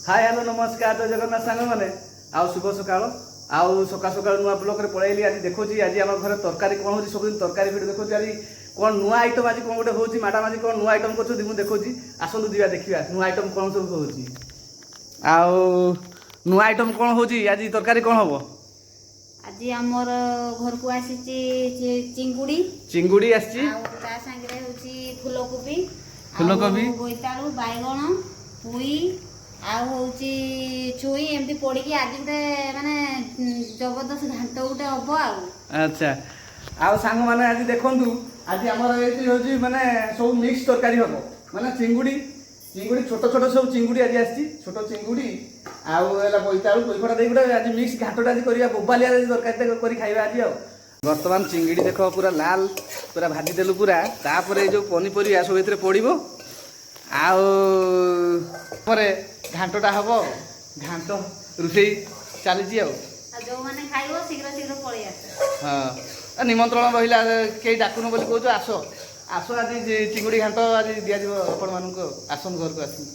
ହାଏ, hello, ନମସ୍କାର, ଜୟ ଜଗନ୍ନାଥ ସାଙ୍ଗମାନେ ଆଉ ଶୁଭ ସକାଳ। ଆଉ ସକାଳ ସକାଳୁ ନୂଆ ବ୍ଲଗ୍ରେ ପଳେଇଲି। ଆଜି ଦେଖୁଛି ଆଜି ଆମ ଘରେ ତରକାରୀ କ'ଣ ହେଉଛି। ସବୁଦିନ ତରକାରୀ ଭିଡ଼ିଓ ଦେଖୁଛି, ଆଜି କ'ଣ ନୂଆ ଆଇଟମ୍, ଆଜି କ'ଣ ଗୋଟେ ହେଉଛି। ମ୍ୟାଡ଼ାମ୍ ଆଜି କ'ଣ ନୂଆ ଆଇଟମ୍ କରୁଛନ୍ତି, ମୁଁ ଦେଖୁଛି। ଆସନ୍ତୁ ଯିବା, ଦେଖିବା ନୂଆ ଆଇଟମ୍ କ'ଣ ସବୁ ହେଉଛି। ଆଉ ନୂଆ ଆଇଟମ୍ କ'ଣ ହେଉଛି ଆଜି? ତରକାରୀ କ'ଣ ହବ? ଆଜି ଆମର ଘରକୁ ଆସିଛି ଚିଙ୍ଗୁଡ଼ି। ଚିଙ୍ଗୁଡ଼ି ଆସିଛି। ଆଉ ତା ସାଙ୍ଗରେ ହେଉଛି ଫୁଲକୋବି। ଫୁଲକୋବି। ଆଉ ବୋଇତାଳୁ, ବାଇଗଣ, ପୋଇ ଆଉ ହଉଛି ଛୁଇଁ, ଏମିତି ପଡିକି ଆଜି ଗୋଟେ ମାନେ ଜବରଦସ୍ତ ଘାଣ୍ଟ ଗୋଟେ ହବ ଆଉ। ଆଚ୍ଛା, ଆଉ ସାଙ୍ଗମାନେ, ଆଜି ଦେଖନ୍ତୁ, ଆଜି ଆମର ଏଇଠି ହେଉଛି ମାନେ ସବୁ ମିକ୍ସ ତରକାରୀ ହବ। ମାନେ ଚିଙ୍ଗୁଡ଼ି, ଚିଙ୍ଗୁଡ଼ି, ଛୋଟ ଛୋଟ ସବୁ ଚିଙ୍ଗୁଡ଼ି ଆଜି ଆସିଛି। ଛୋଟ ଚିଙ୍ଗୁଡ଼ି ଆଉ ହେଲା ବୋଇତାଳୁ, ପୋଇଖଟା ଦେଇ ଗୋଟେ ଆଜି ମିକ୍ସ ଘାଣ୍ଟଟା ଆଜି କରିବା। ବୋବାଲିଆ ଆଜି ତରକାରୀଟା କରି ଖାଇବା ଆଜି। ଆଉ ବର୍ତ୍ତମାନ ଚିଙ୍ଗୁଡ଼ି ଦେଖ, ପୁରା ଲାଲ ପୁରା ଭାଜି ଦେଲୁ ପୁରା। ତାପରେ ଏଇ ଯୋଉ ପନିପରିବା ସବୁ ଏଥିରେ ପଡ଼ିବ ଆଉ ପରେ ଘାଣ୍ଟଟା ହବ। ଘାଣ୍ଟ ରୋଷେଇ ଚାଲିଛି ଆଉ। ଆଉ ଯୋଉମାନେ ଖାଇବ, ଶୀଘ୍ର ଶୀଘ୍ର ପଳେଇ ଆସ। ହଁ, ନିମନ୍ତ୍ରଣ ରହିଲା। କେହି ଡାକୁନ ବୋଲି କହୁଛ। ଆସ ଆସ, ଆଜି ଚିଙ୍ଗୁଡ଼ି ଘାଣ୍ଟ ଆଜି ଦିଆଯିବ ଆପଣମାନଙ୍କୁ। ଆସନ୍ତୁ, ଘରକୁ ଆସନ୍ତୁ।